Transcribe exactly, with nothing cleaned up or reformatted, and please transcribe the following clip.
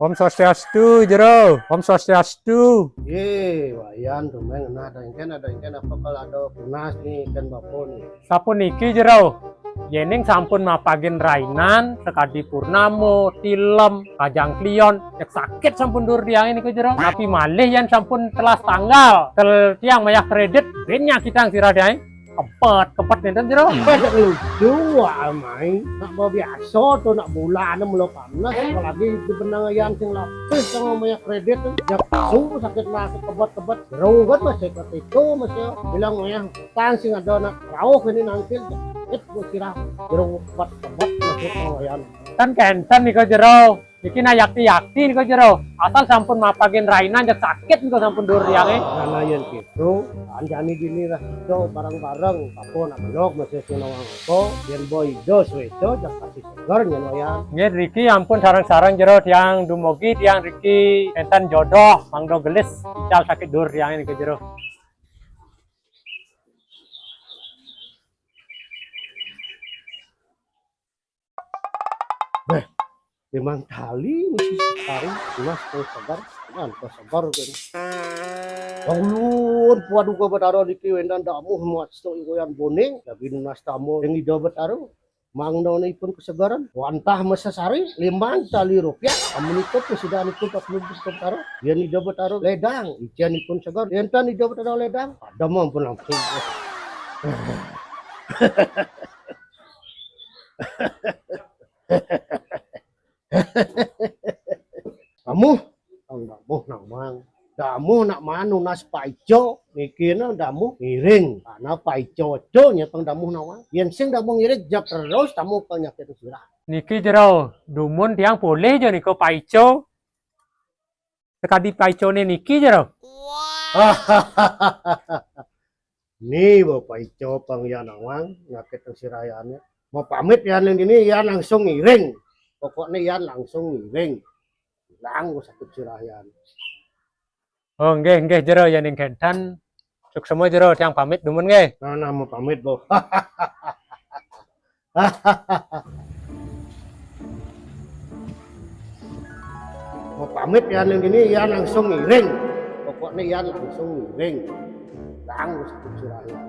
Om Swastiastu, Jero. Om Swastiastu. Ye, Wayan tuh main nah ada yang kena ada yang kena apa kalau ada tunas nih kan bapo nih. Sapuniki, Jero. Yening sampun mapagin rainan, sakadi purnamo, tilem, kajang klion, cek sakit sampun dur tiang ini ke, Jero. Tapi malih yen sampun telas tanggal, tel tiang mayah kredit, bin nyakitang sira tiang. Kepet, kepet nenten, Jero. Pada lucu amai, nak bawa biasa tuh nak bulan melo panas, apalagi di benang yang sing lapis sama mayah kredit tuh, jak su sakit lah kebet-kebet, Jero kan masih ketitu masih bilang mayah tan sing ada nak rauh ini nangkil, eh gue kira Jero kebet-kebet masih sama Wayan. Kan kenten nika, Jero. Iki nak yakti-yakti nika, Jero. Asal sampun mapagin rainan, jak sakit nika sampun dur tiange. Karena yen gitu, anjani dini lah kita bareng-bareng. Apa nak belok masih sing nawang apa? Yen boy dos wedo jak kasih seger nyen Wayan. Nggih, riki ampun sareng-sareng, Jero, tiang dumugi tiang riki enten jodoh mangda gelis ical sakit dur tiange nika, Jero. Beh, memang tali mesti sekali, mas kau sabar, kan kau sabar kan. Ulun puadu ke betaro niki wendan damuh muat stok ikoyan boning, tapi nunas tamu yang ida betaro. Mangdone ipun kesegaran, wantah mesesari limang tali rupiah, amun ikut kesudahan ipun tak belum betaro. Yen ida betaro ledang, ijen ipun segar, yen tan ida betaro ledang, ada mampun langsung. Kamu, ang damuh nang mang. Damuh nak manunas paico, niki na damuh ngiring. Karena paico co nya pang damuh nawang. Yen sing damuh ngiring, jak terus tamu penyakit sirah. Niki, Jero, dumun tiang polih ja nika paico. Sekadi paicone niki, Jero. Ni bapak ico pang yan awang nyakit sirayane. Mau pamit yan yang ini yan langsung ngiring. Pokoknya yan langsung ngiring. Hilang sakit sirayan. Oh, nggih, nggih, Jero, ya ning gentan. Suksema, Jero, tiang pamit dumun nggih. Nah, nah, mau pamit, Bo. Mau pamit ya ning ini ya langsung ngiring. Pokoknya ya langsung ngiring. Hilang sakit sirayan.